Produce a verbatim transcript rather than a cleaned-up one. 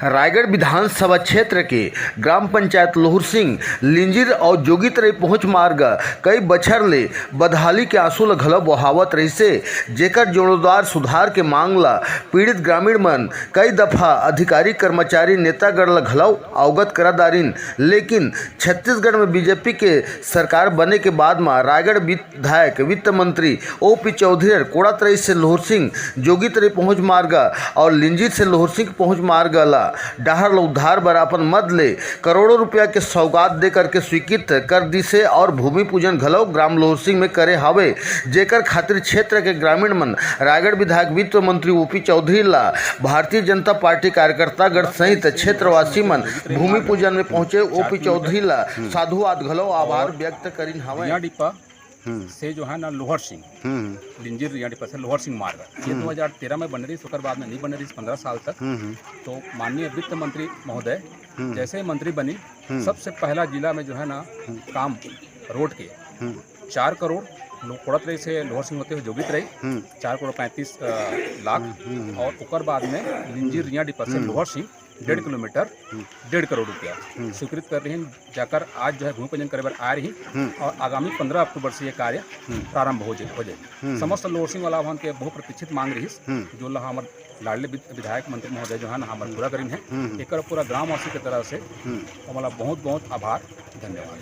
रायगढ़ विधानसभा क्षेत्र के ग्राम पंचायत लोहरसिंग, लिंजिर अउ जोगितरई पहुंच मार्ग कई बछर ले बदहाली के आंसू ल घलो बोहावत रहिसे, जेकर जोरदार सुधार के मांग ल पीड़ित ग्रामीण मन कई दफा अधिकारी, कर्मचारी, नेतागण ल घलो अवगत करा डारिन, लेकिन छत्तीसगढ़ में बीजेपी के सरकार बने के बाद म रायगढ़ विधायक वित्त मंत्री ओपी चौधरी हर कोड़ातरई से लोहरसिंग, जोगितरई पहुंच मार्ग अउ लिंजिर से लोहरसिंग पहुंच मार्ग ला डहर ल उद्धार बर अपन मद ले करोड़ों रुपया के सौगात दे करके स्वीकृत कर दिसे अउ भूमि पूजन घलो ग्राम लोहरसिंग में करे हावे, जेकर खातिर क्षेत्र के ग्रामीण मन रायगढ़ विधायक वित्त मंत्री ओपी चौधरी ला भारतीय जनता पार्टी कार्यकर्तागण सहित क्षेत्रवासी मन भूमि पूजन में पहुंचे ओपी चौधरी ला साधुवाद घलो आभार व्यक्त करिन हावय। रियां डिप्पा हम्म। से जो है ना लोहरसिंग, हम्म। लिंजिर रियां डिप्पा से लोहरसिंग मार्ग, ये हम्म। दो हज़ार तेरह में बने रहिस, ओकर बाद में नहीं बने रहिस पंद्रह साल तक। हम्म, हम्म। तो माननीय वित्त मंत्री महोदय हम्म। जैसे ही मंत्री बनी, हम्म। सबसे पहला जिला में जो है ना हम्म। काम रोड के हम्म। चार करोड़ लो-, कोड़ातरई से लोहरसिंग होते हुए जोगितरई, हम्म। चार करोड़ पैंतीस, अ, लाख हम्म, हम्म। अउ ओकर बाद में लिंजिर रियां डिप्पा से हम्म। लोहरसिंग डेढ़ हम्म। किलोमीटर, हम्म। डेढ़ करोड़ रुपया हम्म। स्वीकृत करे रहिन, जाकर आज जो है भूमि पूजन करे बर आए रहिन हम्म। अउ आगामी पंद्रह अक्टूबर से ये कार्य हम्म। प्रारंभ हो जाए, हो जाए। हम्म। समस्त लोहरसिंग वाला मन के बहुप्रतीक्षित मांग रहिस, हम्म। जो ला हमर लाडले विध-, विधायक मंत्री महोदय जो है ना हमर हम्म। पूरा करिन है। हम्म। एकर पूरा ग्रामवासी के तरफ से हम्म। हमला बहुत बहुत आभार, धन्यवाद।